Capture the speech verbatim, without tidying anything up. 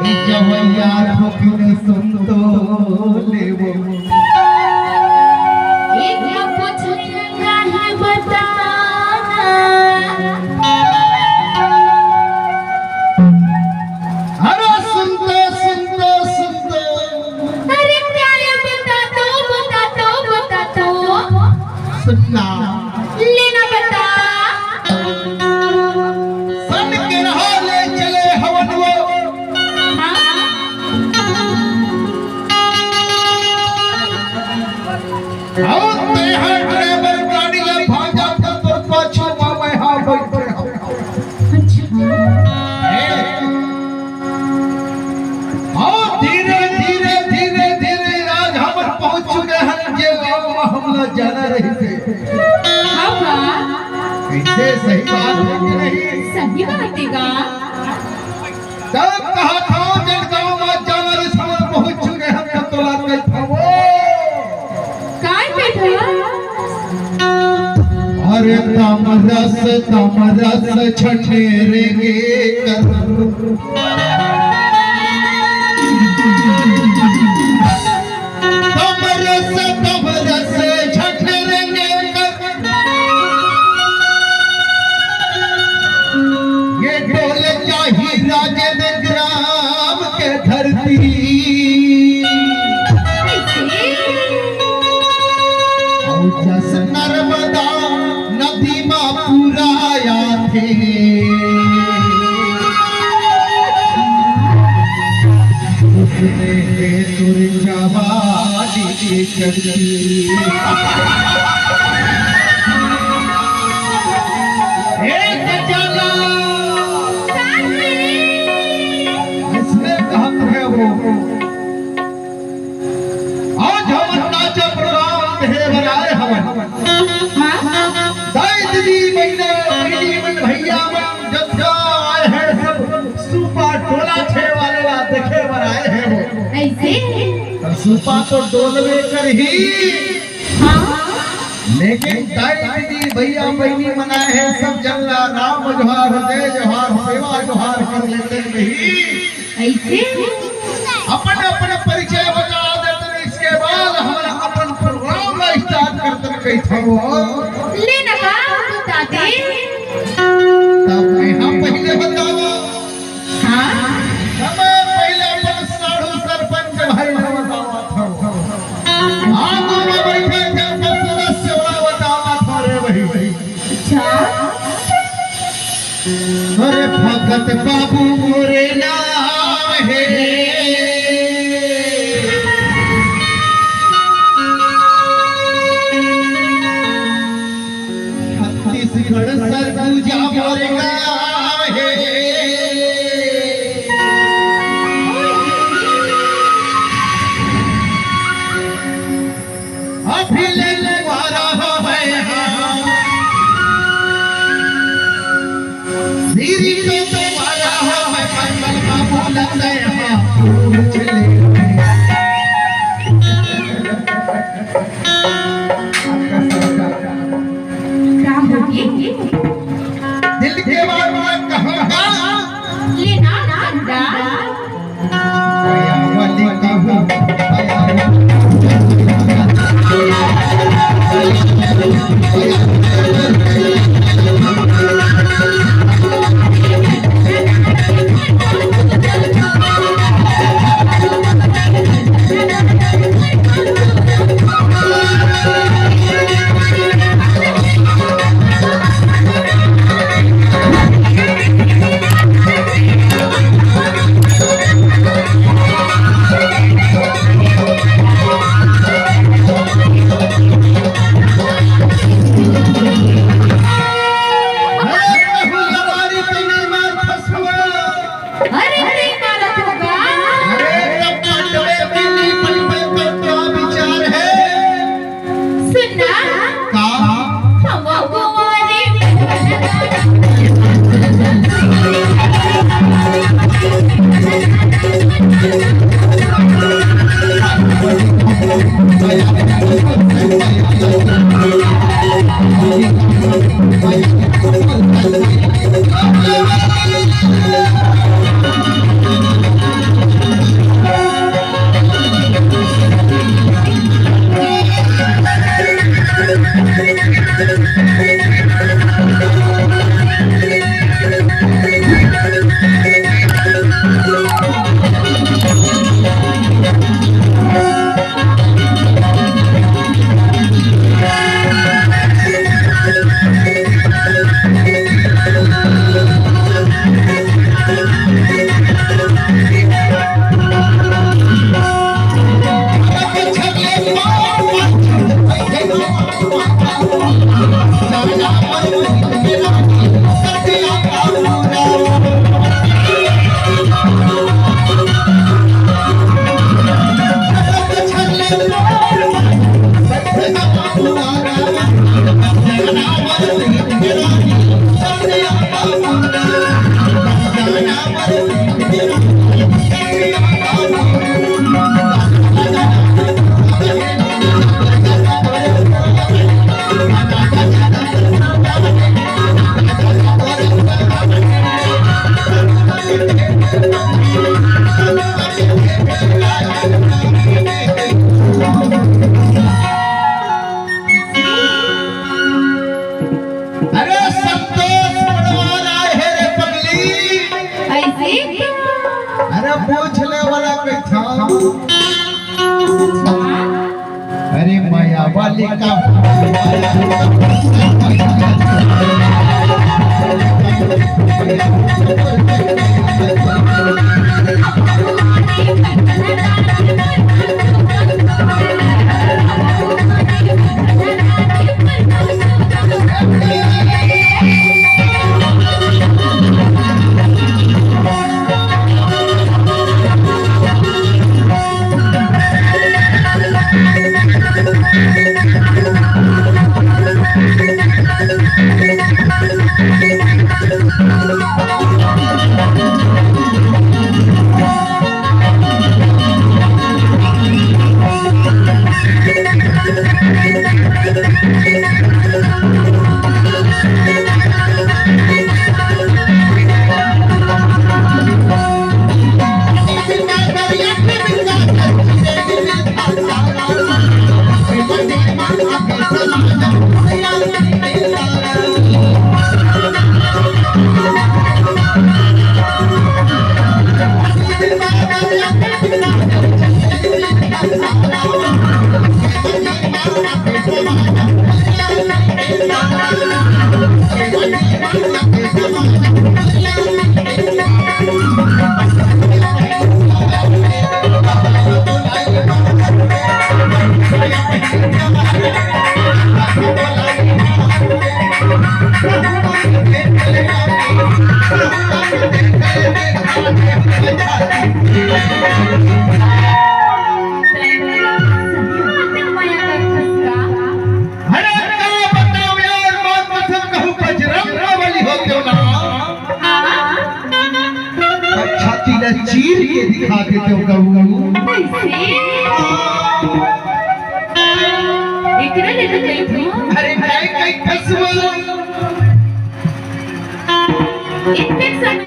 जवैया थोकिन सुन तो लेवो। एक पूछन काहे बताना। अरे सुन तो, सुन तो, सुन तो। अरे क्या ये बता दो, बता दो, बता दो। सुनना। लेना बता। सन के रहा ले चले हवन वो। हाँ। अउ तेहा ड्राइवर गाड़ी ला भाजा था, तोर पाछू मा मैं हा बइठे हँव। अच्छा। ए, अउ धीरे, धीरे, धीरे, धीरे आज हमन पहुँच चुके हन, जे गाँव मा हमला जाना रहिस हे। हाँ बा। कइसे, सही बात हे कि नहीं? सही बात हे गा। तब कहा था, जब गाँव मा जाना रहिस, हमन पहुँच चुके हन, तब तोला कही था वो। काय कही था? अरे तम रस, तम रस छठेरेंगे कर। तम रस, तम रस छठेरेंगे कर। ये डोल जाही राजेंद्र ग्राम के धरती। अउ जस नर्मदा नदी मा पूरा आथे, उसने हे तुर जवानी के चढ़ती। हे सजना, इसने कहत हे वो। आज हमन नाचा प्रोग्राम देहे बर आए हवन। दाई दीदी, बहिना, बहिनी मन, भैया मन, जतका आए हे सब सूपा डोलाथे वाले ला देखे बर आए हे वो। अइसे? अउ सूपा तो डोलबे करही। हाँ। लेकिन दाई दीदी, भैया बहिनी मन आए हे, सब झन ला राम जोहार, जय जोहार, सेवा जोहार कर लेते नहीं। अइसे? अपन अपन परिचय बता देते, इसके बाद हमन अपन प्रोग्राम ला start करते कहिथन। ले ना का बता दे। तब मैं हा पहिले बतावँव। हाँ? तब मैं पहिले अपन साढ़ू सरपंच भाई ला बतावत हँव। हाँ, गाँव मा बइठे जनपद सदस्य ला बतावत हँव रे भाई। अच्छा। अरे भगत बाबू मोरे नाम हे, छत्तीसगढ़ सरगुजा मोरे गाँव हे। अभी ले कुंवारा हँव मैं हा। मेरी तो कुंवारा हँव मैं, पलपल बाबू लंदे हा। का होगे? दिल के बात मैं कहूँगा। ले ना, ना, ना। अरे, अरे, मारा तो का? अरे, तब पटवे के लिए पटवे पर क्या विचार है? सुनना। का? हम कुंवारे अरे संतोष पड़वार आए हे रे पगली। अइसे? अरे पूछ ले वाला कइथा। अरे मया वाली का अरे का बताओ यार, मौत कसम कहूँ बजरंग बली हो क्यों ना। छाती ला चीर के दिखा देते हो कहूँ। एकरा ले तो कहीं अरे मैं कहीं फंसवा। इतने